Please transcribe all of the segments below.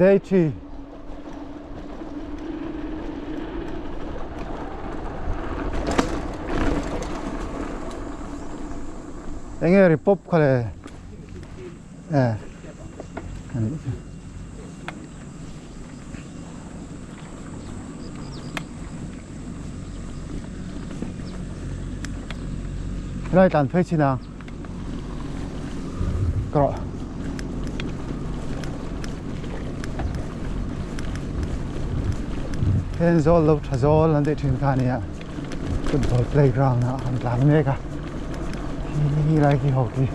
Day 3. Enge ri pop kha le eh ani chu. Helai tlan phei chin ang ka rawh. Hen zawl lo tha zawl an tih thin kha a nia football playground ah an tlan mek a khi lai khi ho khi.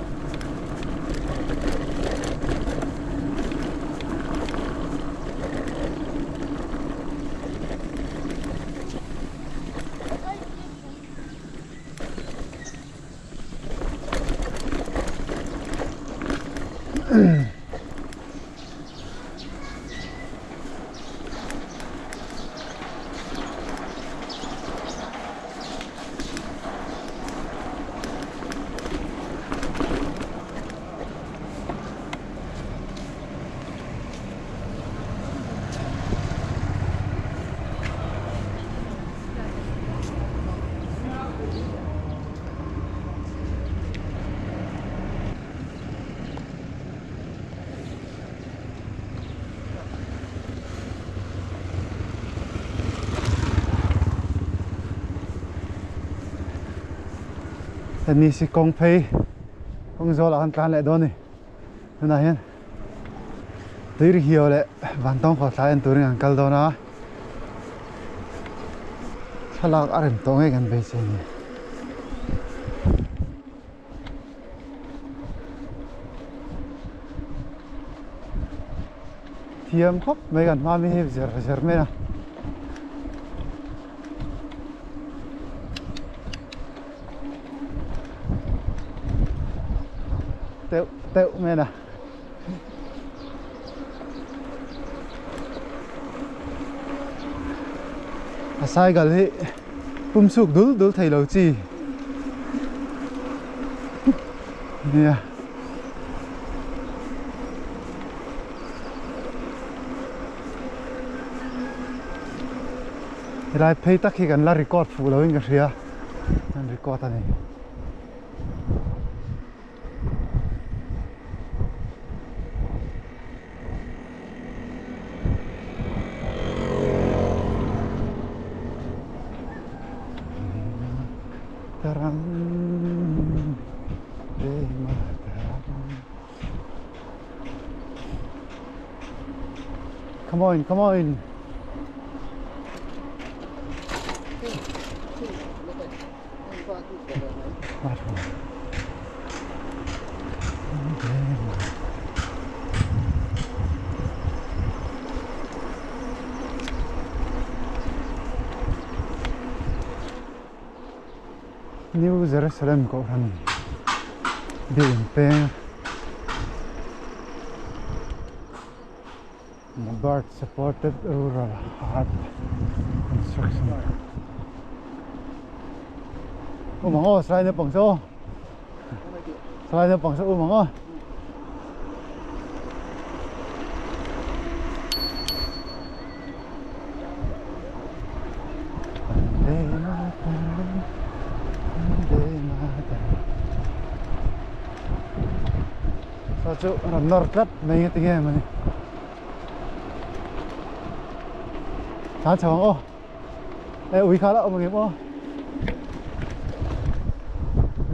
Hemi si kawng phei kawng zawl ah khan tlan leh dawn a ni tunah hian tui hiau leh vantawng khawh thlai en turin an kal dawn a thlalak a rem tawh ngei kan beisei a ni. Thiam khawp mai kan hma mi hi zer zer mai a. Teuh teuh mai a. A cycle hi pum chhuk dul dul thei lo chi nia. Helai phei tak hi kan la record fuh lo in ka hria kan record a ni. Come on, come on. New Jerusalem Kohhran biakinn peng Bird supported rural heart construction Um ang aw salai naupang chu aw salai naupang chu um ang aw. Saw chu rawn nawr tlat mai nge tinge mawni tlan chho ang aw e ui kha la awm ang em aw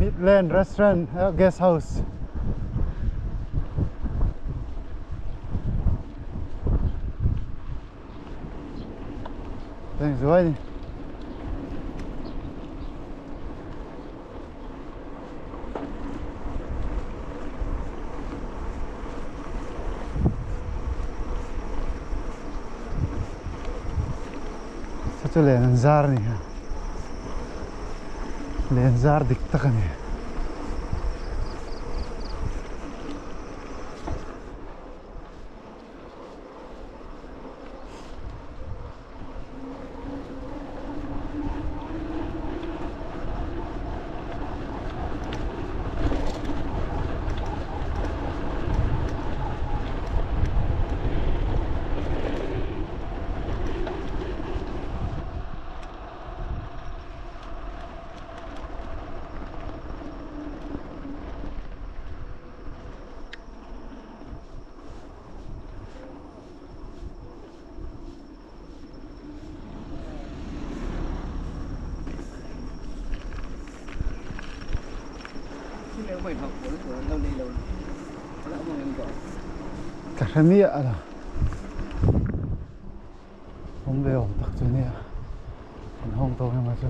Midland restaurant guest house Teng zuai ni. Sa chu len an zar a ni ha. Len zar dik tak a ni. Ka hre miah a lo. Awm ve awm tak chu nia. An hawng tawh emaw chu.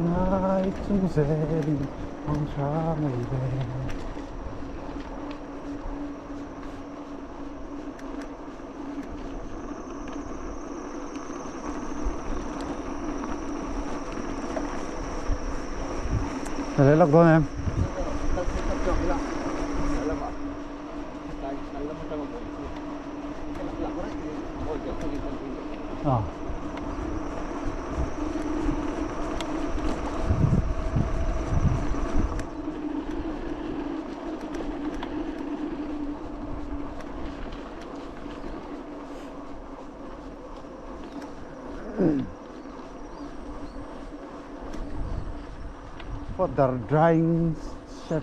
Ngai chung zelin hmang tha mai ve. Ka leh lawk dawn em? Ah. Fodder drying shed.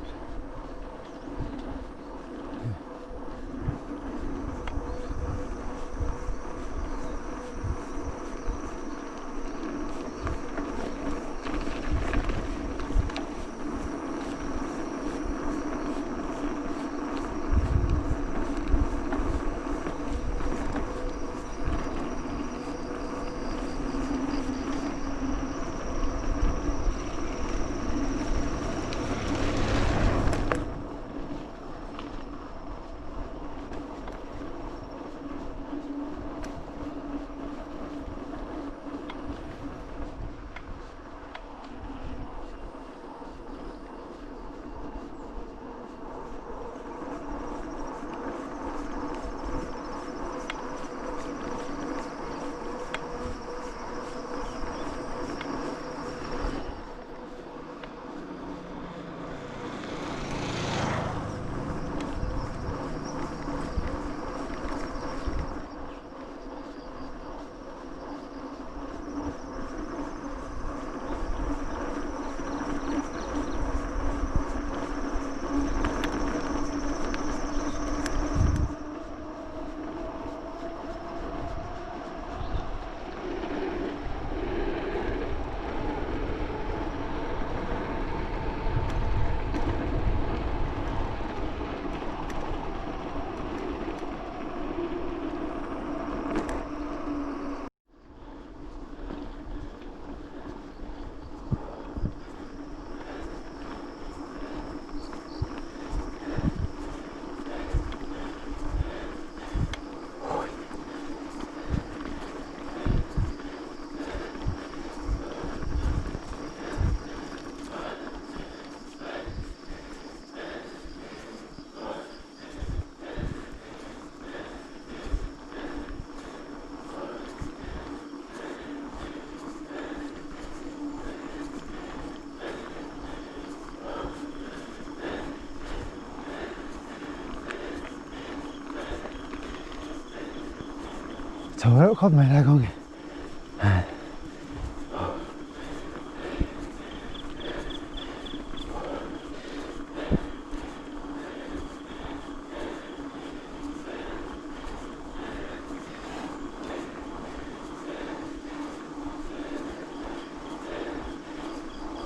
Chho reuh khawp mai lai kawng hi.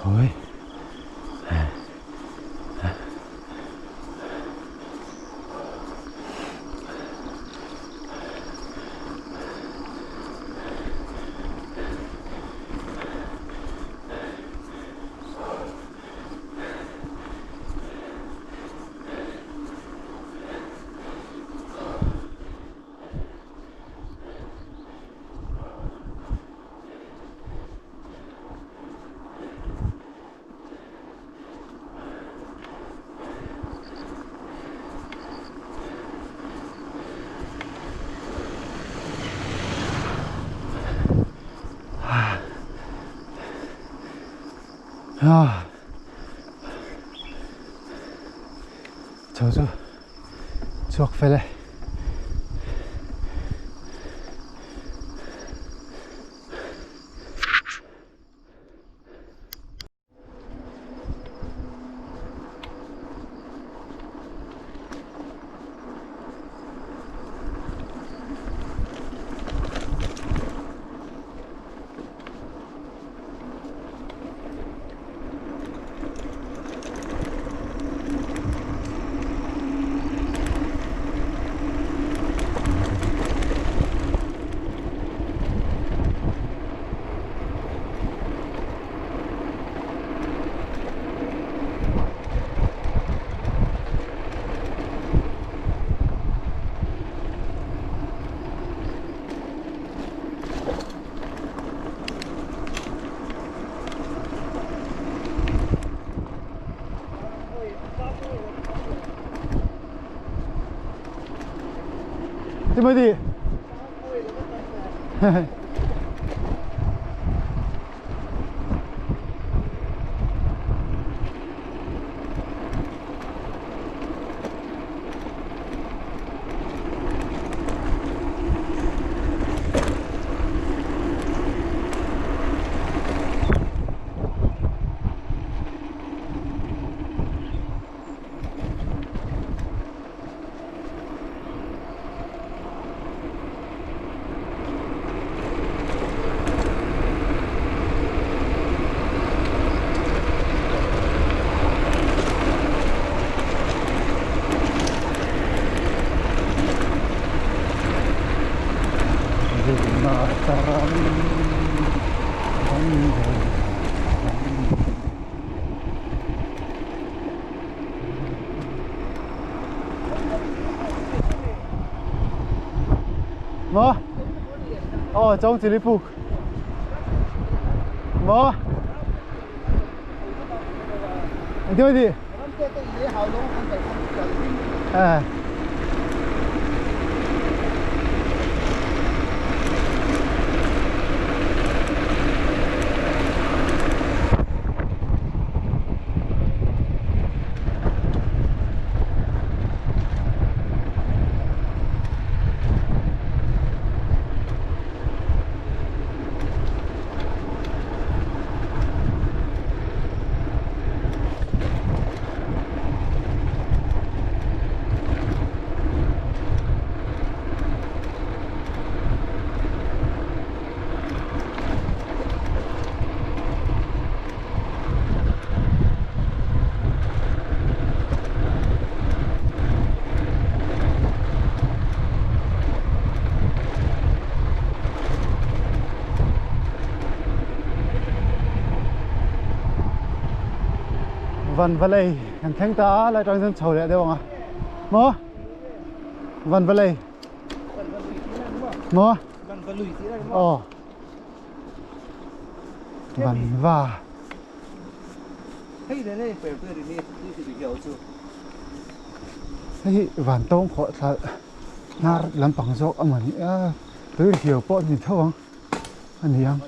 Ôi. Chho chu chhuak fel e. Timothy. Maw? Aw, Chawngchilhi puk. Maw? Engtin mai tih? Eh. Van Valley kan thleng ta a lai tang chuan chho leh deuh ang a maw Van Valley maw aw Van va Hei hi van tawng khawh thla hnar lampang zawk a mawni a tui riau pawh a ni tho ang a ni ang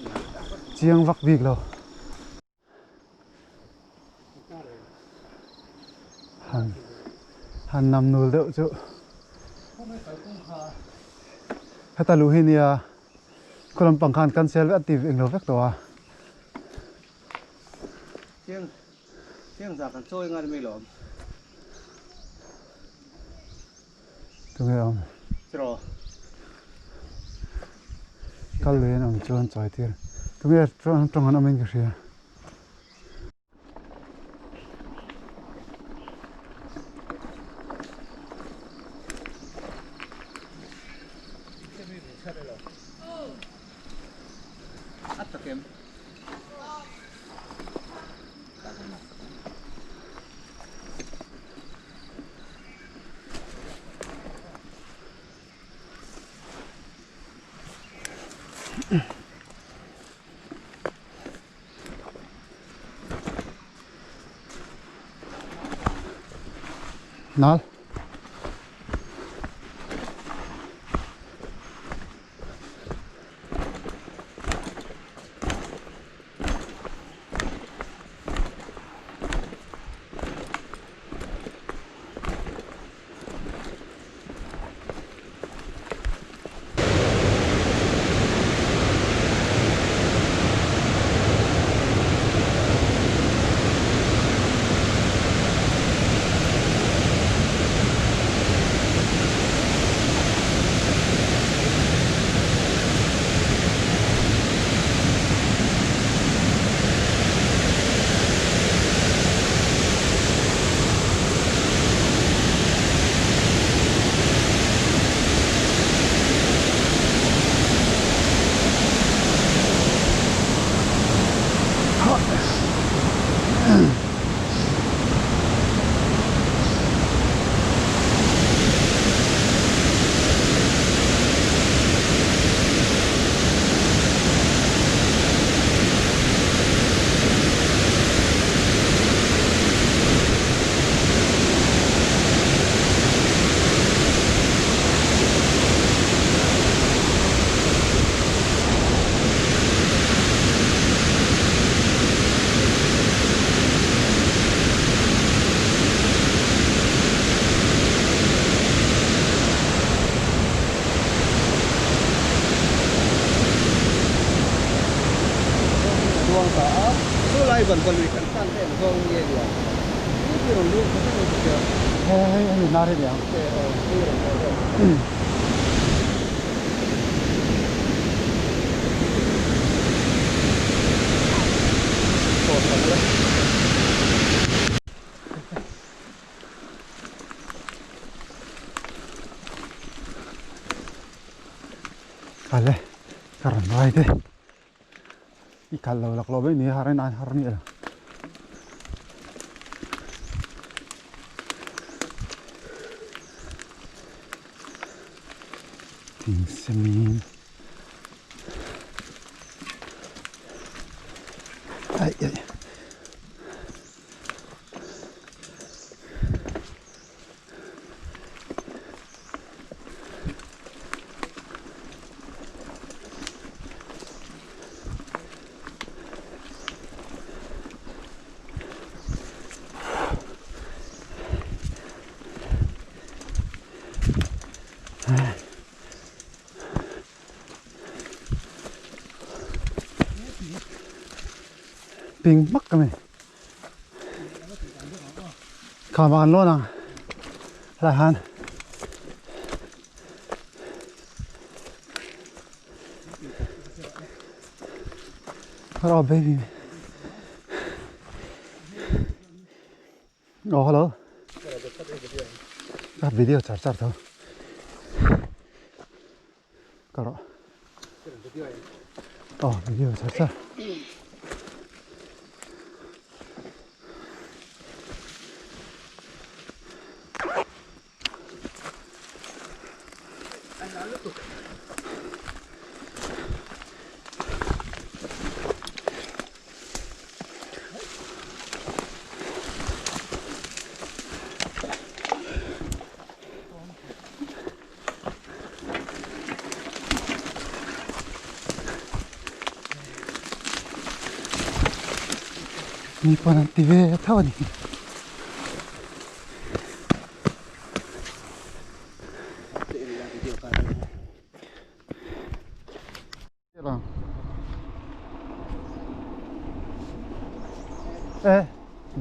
chiang vak bik lo. Han han nam nul deuh chu heta luh hi nia khaw lampang khan cancel vek a ti englo vek tawh a. Tunge awm? Kal lui an awm chuan chawi tir. Tunge tawng an awmin ka hria. Nal. luang ta a, chu lai ban va lui kan tan te ang zawng nge nia tui hi rawn luang thla vek ang chu tia. Hei hei hemi hnar hi niang. E aw tui rawn haw vel. Aw tak le. Kal e ka rawn rai te i kal lo lak lo mai ni har in an har ni lo. Thingsemin ai ai. Ping hmak ka ni. Kha ma kan lawn ang helai han hello baby oh hello ka video char char tho ka rawh aw video char char Mi pawn an ti ve tho a ni. E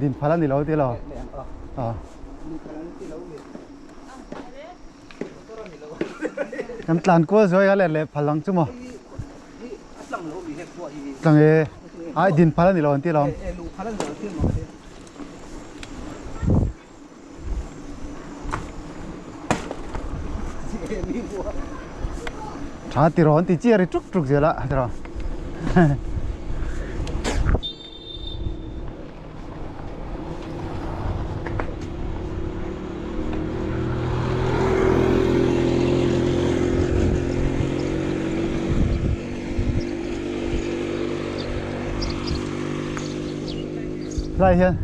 din phal a ni lo ti lo a kan tlan kual zuai a let leh phal ang chu maw tlang e ai din phal a ni lo an ti lo. Tha ti rawn ti chi a ri tuk tuk zel a ti rawn. Lai hian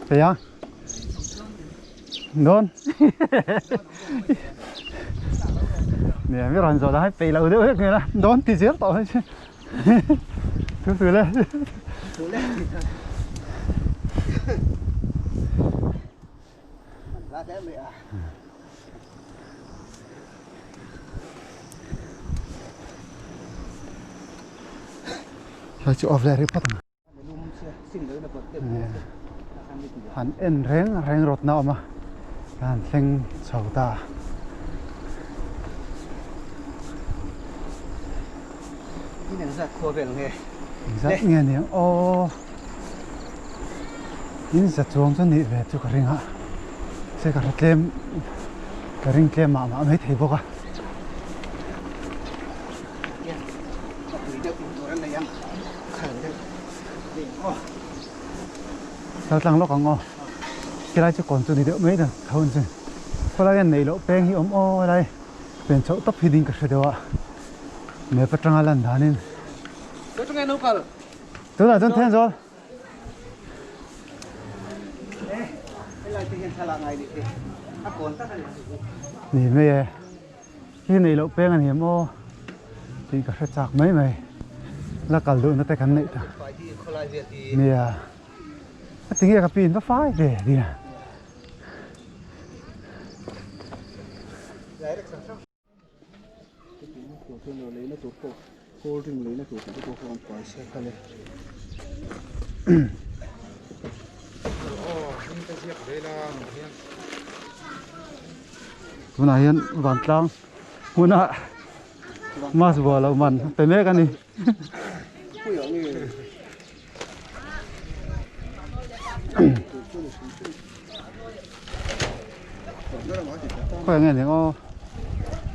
Thei a Dawn Nè mi rawn zawh dan hi peih loh deuh hlek hmel a dawn ti zel tawh mai chu Thu thu le Lai chu off leh rih phawt ang. Han en reng reng rawtna a awm a ka han thleng chho ta a. Engzat nge ni ang aw in za chuang chu nih ve chu ka ring a se ka hre tlem ka ring tlem mah mah mai thei bawk a. Kal tlang lawk ang aw helai chu kawn chu ni deuh mai ta tho an chu khawlai hian neih loh peng hi awm aw helai pen chhoh tawp hi ding ka hre deuh a map atanga lan danin tunah chuan then zawl ni mai e. Hi neih loh peng a ni em aw tih ka hre chak mai mai la kal duhna te kan neih ta nia a tinge ka pin va fai ve nia. Cold drink leina tur tih te pawh kha an pai se kha le. Tunah hian vantlang hmuna mask vuah loh man pe mek a ni. Khawi nge ni aw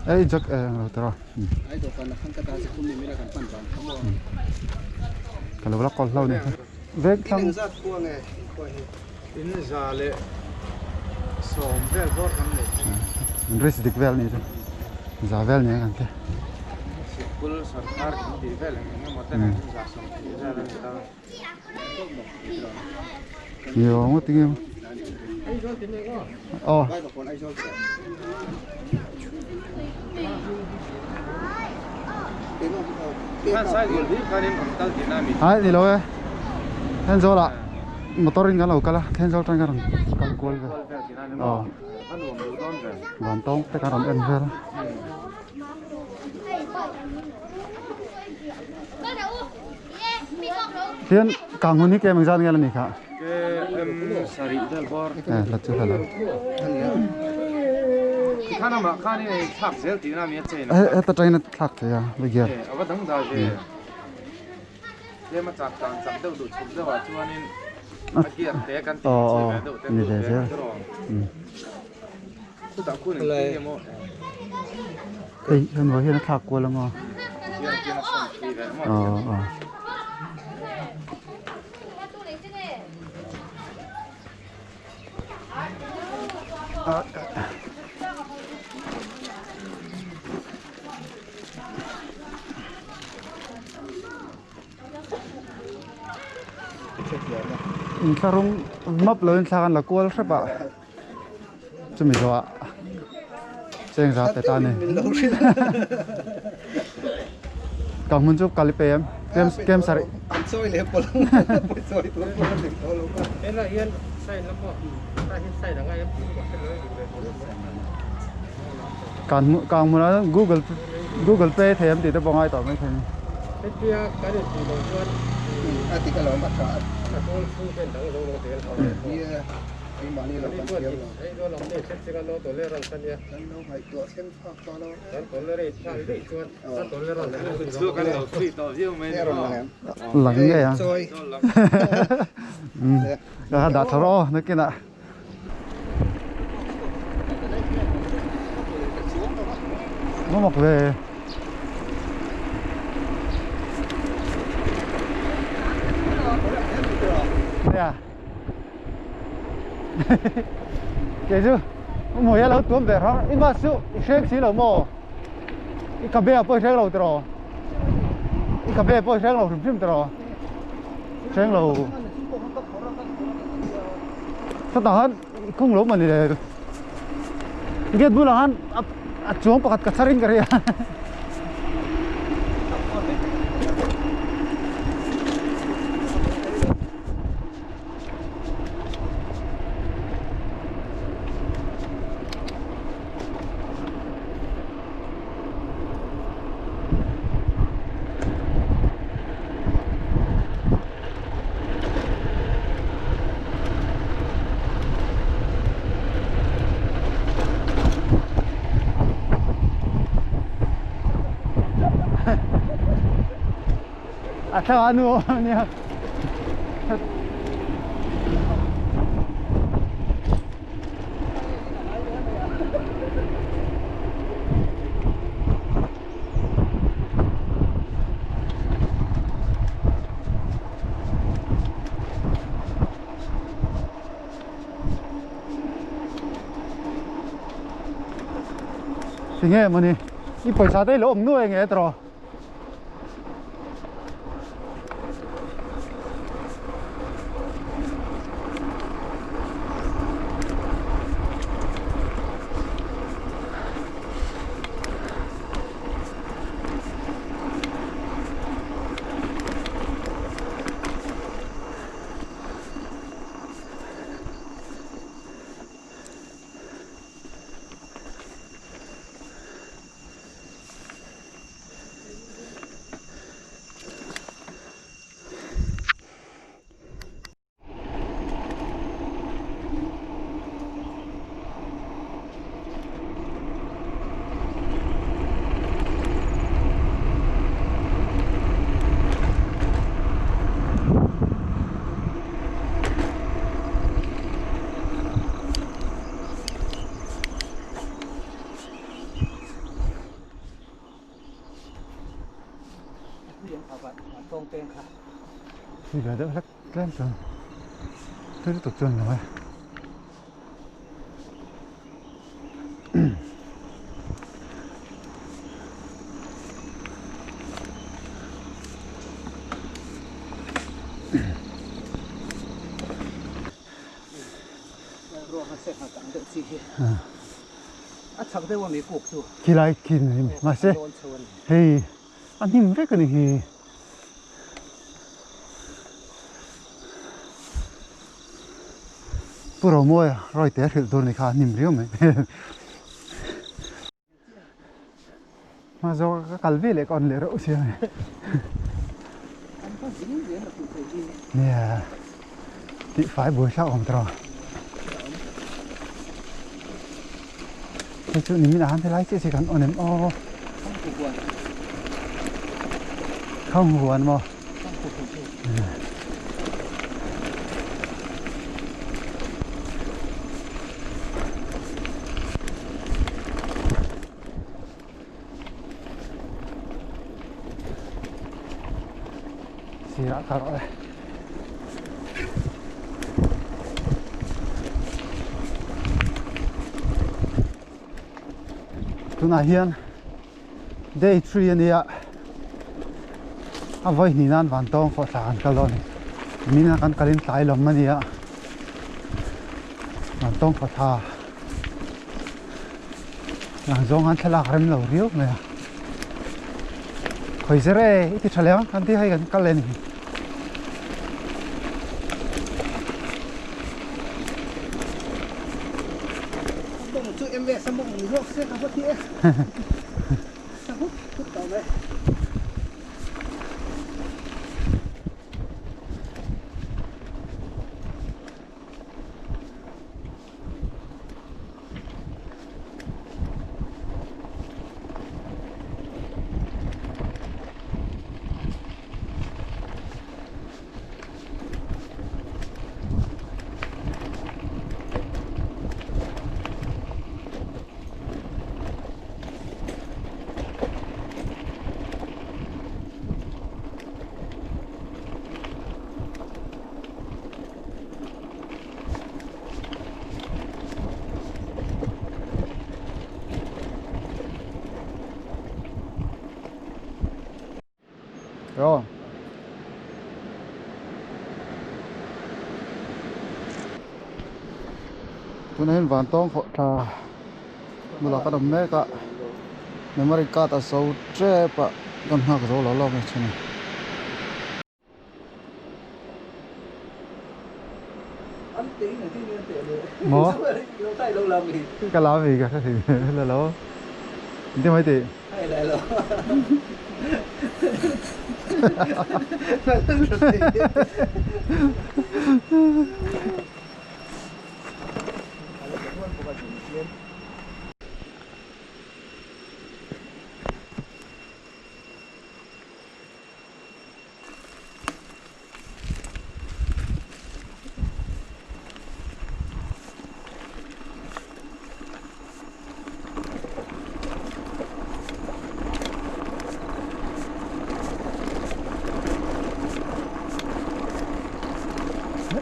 ei jack eh ang lo tawh ka lo la kawl hlo ni vek thlang in za leh sawm vel bawr kan nei risk dik vel ni chu za vel ni kan te sikul sarkar kan tih vel eng eng emaw ten an za sawm tih vel a ni ta. Yo ngawt tinge aw Ai ni lo e Thenzawl ah motor in kan lo kal a Thenzawl atang kan rawn kal kual vel aw Vantawng te kan rawn en vel a. Tian kang hun hi kem engzat nge la ni kha? Kem sarih vel bawr. Eh la chu hlala. Khan ama khan in ei thlak zel tihna mi a chain a. Heta tangin a thlak thei a la gear. Eh ava dang da ve. Tlem a chak tlan chak deuh duh chhuk deuh ah chuanin a gear te kan tih chi ve deuh te ni ve zel. Chutah khun engtin nge maw. Hei heng hnuai hian a thlak kual ang aw. Aw aw. Inthlahrung map lo in thla kan la kual hrep a. Chumi zawhah cheng za pe ta ni. Ka hmun chu kal i pe em? Kem kem sarih. An chawi leh pawlh ang. Pawi chawi tur pawh a dik tawh lo ka. Helai hian sign la pawh tah hian sign a ngai em tih chu ka hre lo e duh leh duh lo. Kan hmu kang hmunah chuan Google Google Pay thei em tih te pawh a ngai tawh maithei a ni. Hetia kan intih loh chuan A dik alawm a tha a. A kawl chhung ten dang zo lo zel ho. Nia. Keimahni lo kan thiam lo. Kan lo ngaihtuah thleng phak tawh lo. Lang ngei ang. Ka dah tha rawh aw nakinah. Mamak ve. Nia. Kei chu mawi a lo tuam ve hrang i bus chu i hreng si lo maw i cafe ah pawh i hreng lo tiraw i cafe pawh i hreng lo hrim hrim tiraw hreng lo chutah khan i khung lo mawni le gate bulah khan a chuang pakhat ka chhar in ka ria. A thla nu ania Tinge mawni i pawisa te i lo awm nuai nge tawh. Thui ve deuh hlek tlem chuan thui lutuk chuan lo e. Khilai khi ni mahse hei a hnim vek a ni hi. Pu Romawia Rawite hrilh tur ni kha a hnim riau mai. Hma zawk ka kal ve leh ka on leh reuh sia ni. Nia tih fai buai thlak awm tawh. Hei chu nimin ah khan helai chiah chiah kan on em aw. Khang huan maw. Sirah ka rawh e. Tunah hian Day 3 a nia a vawi hnih nan van tawng khawh thla kan kal dawn a ni nimin a kan kalin tlai lawm a nia van tawng khawh thla lang zawng han thlalak rem lo riau mai a khawi zir e i ti tha leh ang kan ti hei kan kal leh a ni. Rồi. Tunah hian van tawng khawh tha bulah kan awm mek a memory card a zo tep a kan nghak zo lo lawk a chhun a. Maw? Ka la ve ka hre thei la lo. Engtin mai tih?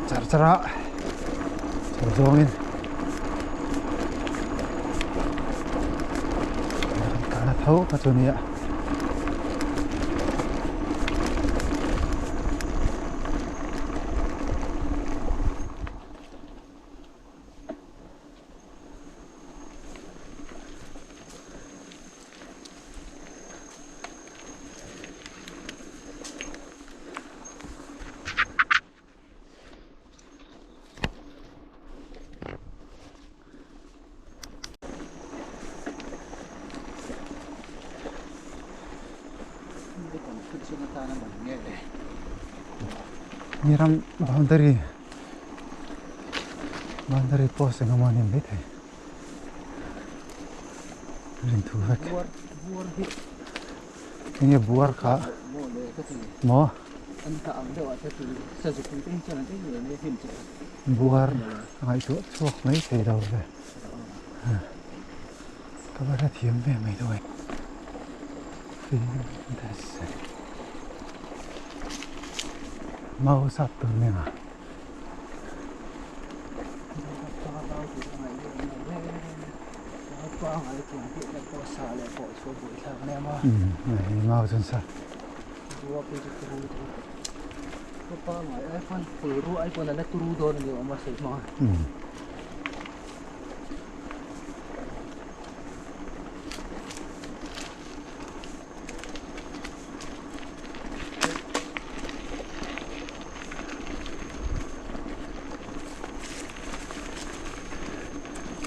Char char a chho zawngin kan kalna tho kha chu nia. Ni ram boundary boundary post eng emaw a ni maithei rin thu vek enge buar kha maw buar a ngaihtuah chhuak mai thei lo ve ka va hrethiam ve mai dawn. Mau sat tur nen a. Umm mau chuan sa. Umm.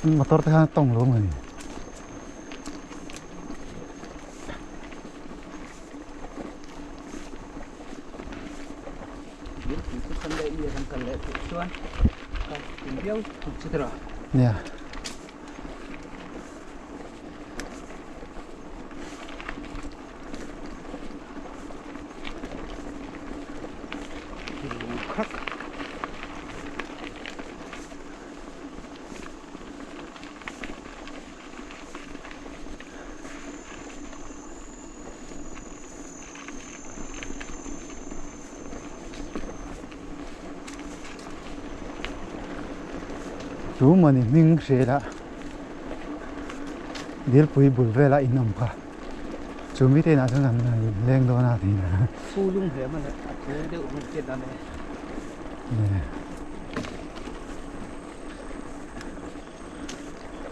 Motor te khan a tawng lo mai. Nia. Tu mawni hming hriat a Dilpui bul vela in awm kha chu mite inah chuan kan leng dawn a tiin Chu lung hle man a thu deuh hmun chet a ni.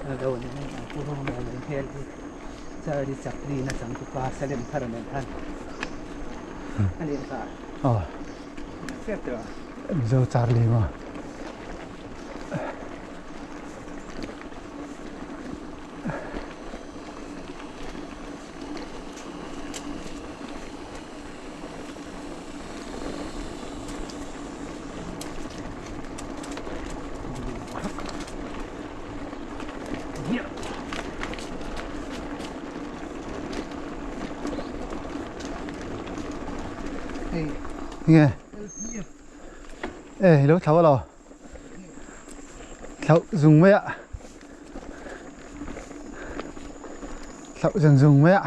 A lo ni an pu ho mai an hel hi Charlie Chaplin a changtupa Salem thar nen khan a ni kha. Aw. Mizo Charlie maw. Nge e lo thlo alo thlo zung mai a thlo zung zung mai a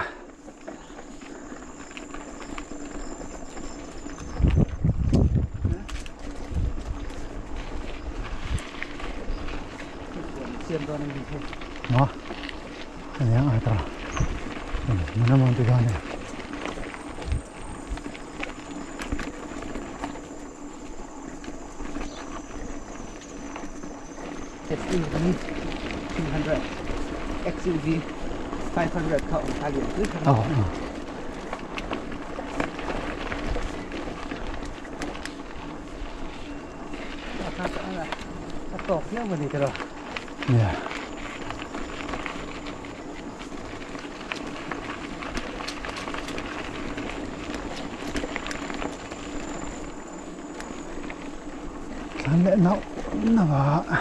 Maw aniang a ta mana ti dawn e. SUV 200 XUV 500 kha awm ta lian pui kha. Aw aw. A tawk viau a ni tiraw. Nia. Tlan leh nauh nauh a.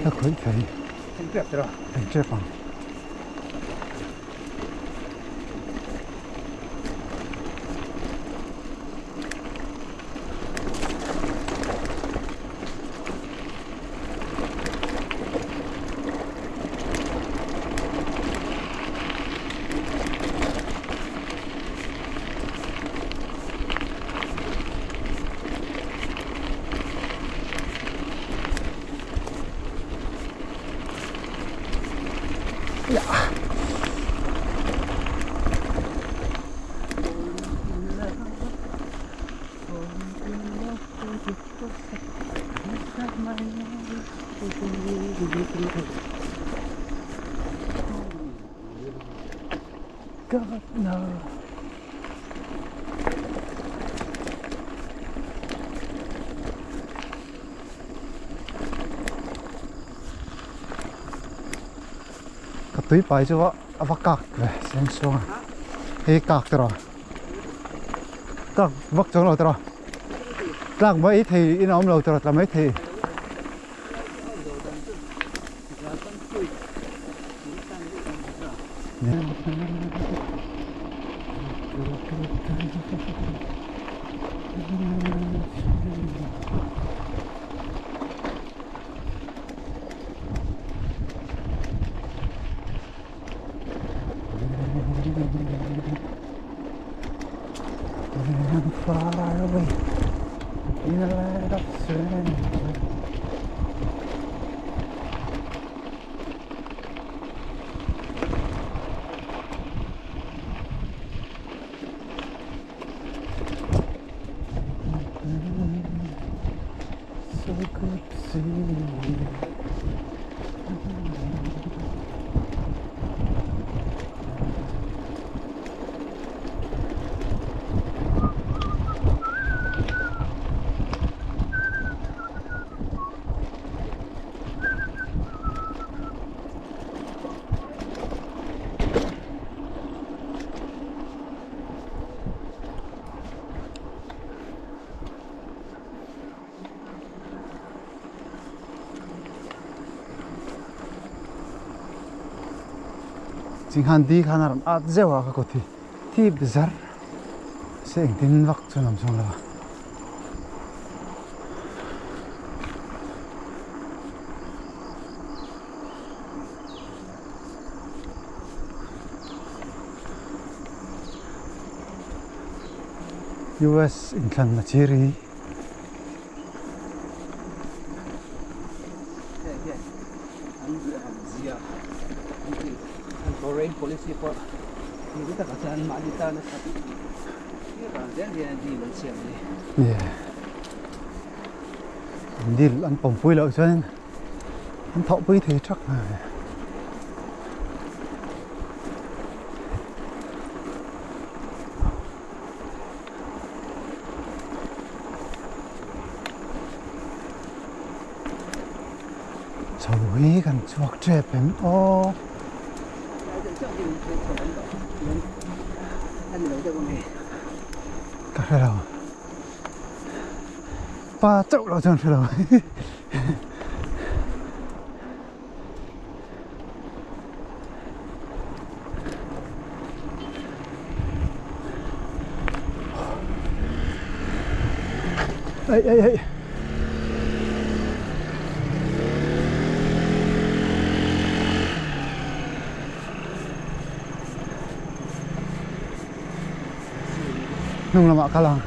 La khawih thei. Thei tep ang. God no. Tui pai chu a va kak ve seng suang a hei kak te rawh kak vak chuang lo te rawh tlak mai thei in a awm lo te rawh tla mai thei. Far away in a land of serenity. So good to see you. Chinghan di khan a rawn at zeuh a ka kut hi thip zar se engtin vak chuan awm chuang lo a. US inthlan a chiri hi. Deal an pawmpui loh chuan an thawhpui thei thak mai. Chho hi kan chhuak tep em aw. Ka hre lo. Pa chauh lo chuan hre lo. Ei ei ei. Hnung lamah kal ang.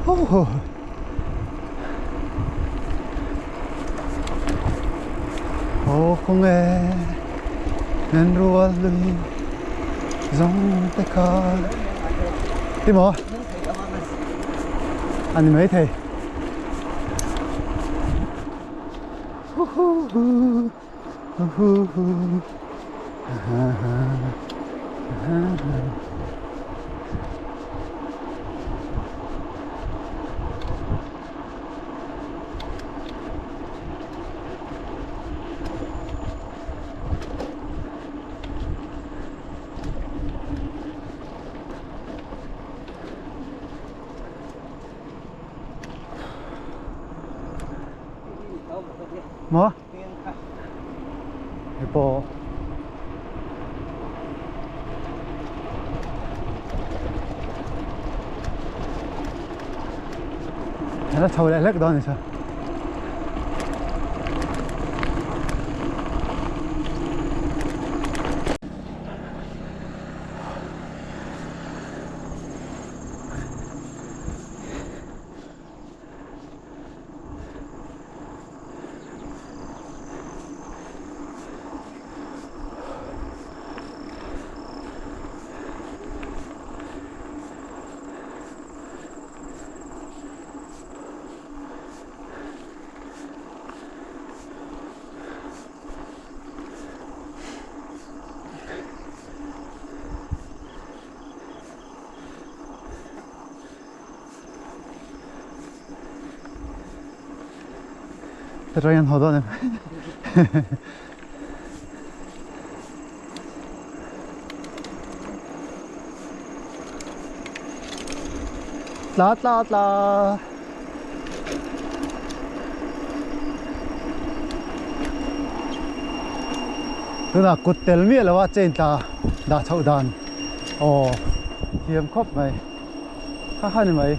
Oh. Oh kung e nen rual lui zawng te kha ti maw ani mai thei Maw? Hei pawh Hela chho leh hlek dawn ni sa. Heta hian haw dawn em? Tla tla tla. Tunah kut tel miah lo a chain tla dah chhoh dan aw thiam khawp mai kha kha ni mai.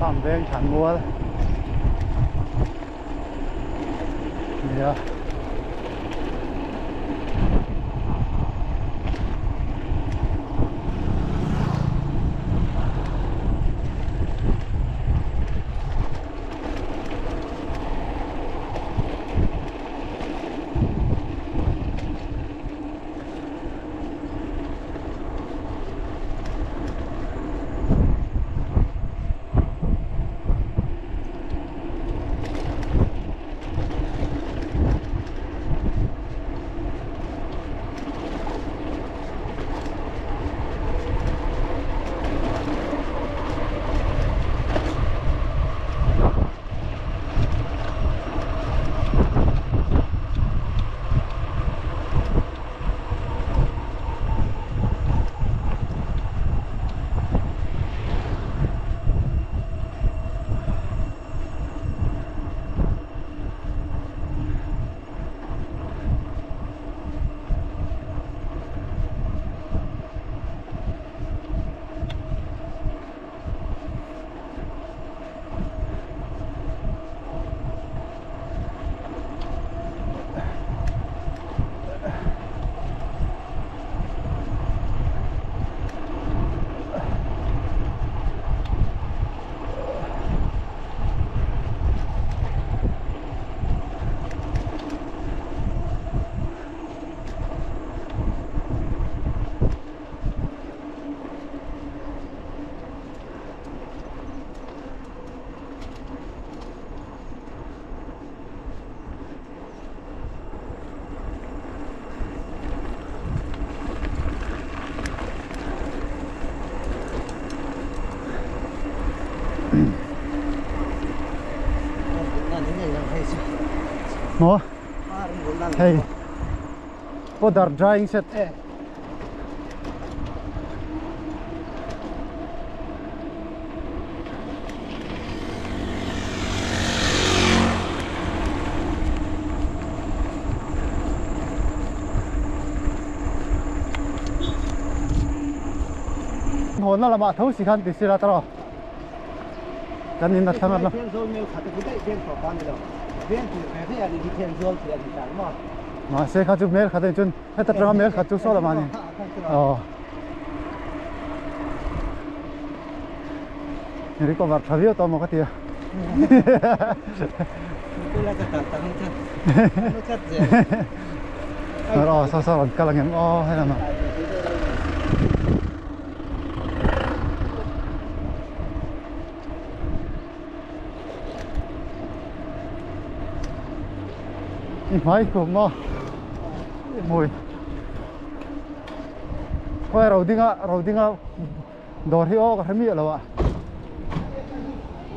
Farm veng thlan mual nia. Maw? Hei Podar drying set. Hawnna lamah tho si khan ti sila tawh kan in a thlang a mahse kha chu hmel khat a ni chuan heta tanga hmel khat chu saw lamah a ni aw recover tha viau tawh maw ka ti a aw saw saw rawn kal ang em aw hei lamah. I hmai khup maw i hmui khawi ro dinga ro dinga dawr hi aw ka hre miah lo a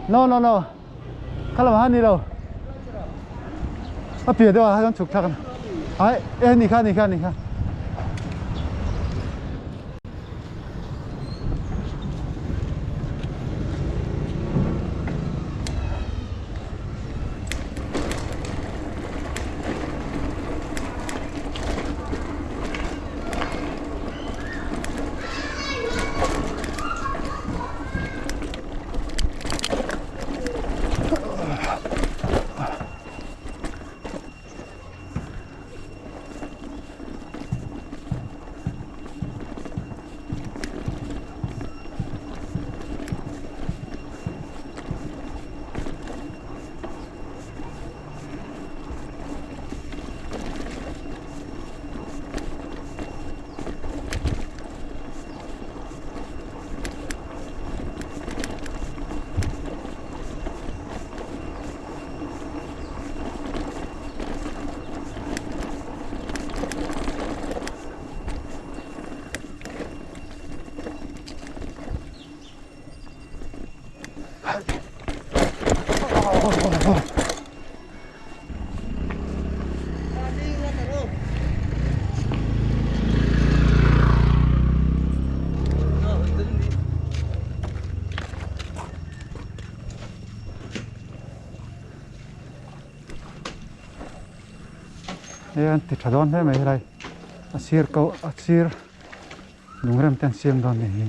no no no kha lamah khan ni lo a piah deuh ah khan chhuk thlak a ai e ni kha ni kha ni kha. Hei an ti tha dawn hle mai helai a sir ko a sir lungrem te an siam dawn ni hi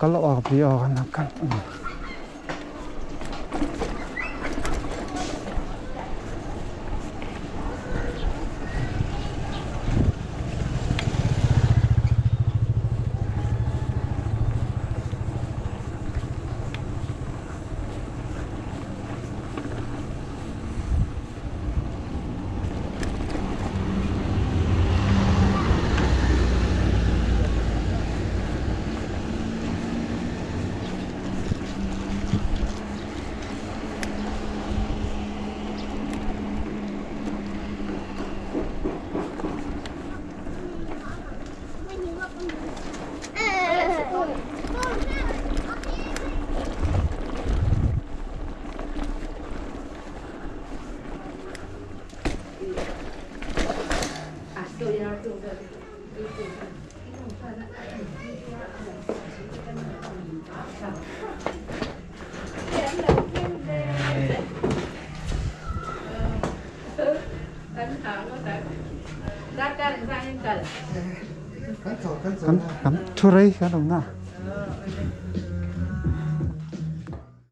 kal loh a ka pi aw kan kal a ni. Kan kan thu rei kan awm na.